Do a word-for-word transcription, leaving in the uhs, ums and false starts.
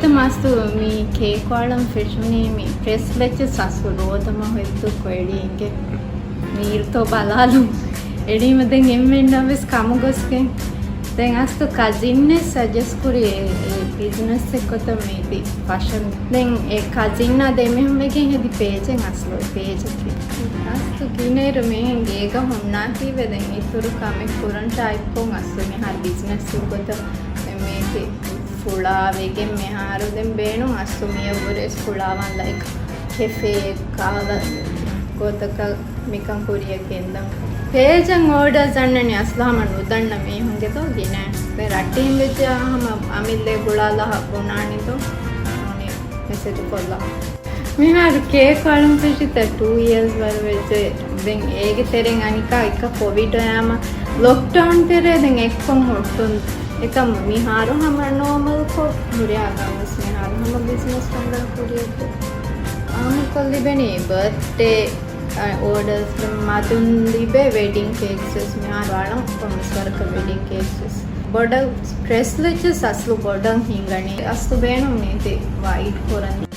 މާސްތު މި ކޭކު އަޅަން ފެށުނީ މި ޕްރެސް ލެއްޗަސް އަސްލު ރޯދަމަހު އެއްދުއްކޮ އެޅީ އިނގޭ. މީރުތޯ ބަލާލުން. އެޅީމަ ދެން އެންމެންނަށްވެސް ކަމުގޮސްގެން. ދެން އަސްލު ކަޒިންނެއް ސަޖެސްޓް ކުރި އެ، އެ ބިޒްނަސްއެއް ގޮތަށް މީތި ފަށަން. ދެން އެ ކަޒިންނާ ދެމީހުން ވެގެން ހެދި ޕޭޖެއް އަސްލު އެ ޕޭޖަކީ. އަސްލު ގިނައިރު މިހެން ގޭގަ ހުންނާތީވެ ދެން އިތުރު ކަމެއް ކުރަން ޓްރައިކޮށް އަސްލު މިހާރު ބިޒްނަސް ގޮތަށް ދެން މީތި ފުޅާ ވެގެން މިހާރު ދެން ބޭނުން އަސްލު މިޔަށްވުރެސް ފުޅާވާން ލައިކް ކެފޭ ކާލަ ގޮތަކަށް މިކަން ކުރިއަށް ގެންދަން. ޕޭޖަށް އޯޑަރސް އަންނަނީ އަސްލު ހަމަ ނުދަންނަ މީހުންގެ ދޯ ގިނަ. ދެން ރައްޓެހިން ވެއްޖެ ހަމަ އަމިއްލައެއް ގުޅާލާ ބުނާނީ ދޯ. އަނެއް މެސެޖު ކޮށްލާ. މިހާރު ކޭކު އަޅަން ފެށިތަ ޓޫ އިޔާސް ވަރު ވެއްޖެ. ދެން އޭގެ ތެރެއިން އަނިކާ އެކަ ކޮވިޑް އޮޔާމަ ލޮކްޑައުން ތެރޭ ދެން އެއްކޮން ހުއްޓުން. އެކަމް މިހާރު ހަމަ ނޯމަލްކޮށް ހުރިހާ ކަމެއް މިހާރު ހަމަ ބިޒްނަސް ރަނގަޅަށް ކުރިއަށް އާމުކޮށް ލިބެނީ ބަރްތްޑޭ އޯޑަރސް މަދުން ލިބޭ ވެޑިން ކޭކްސް ވެސް މިހާރު އަޅަން ކޮންމެސް ވަރަކަށް ވެޑިން ކޭކްސް ވެސް. ބޮޑަށް ޕްރެސް ލެއްޗަސް އަސްލު ބޮޑަށް ހިނގަނީ. އަސްލު ބޭނުން މީތި ވައިޑް ކުރަން.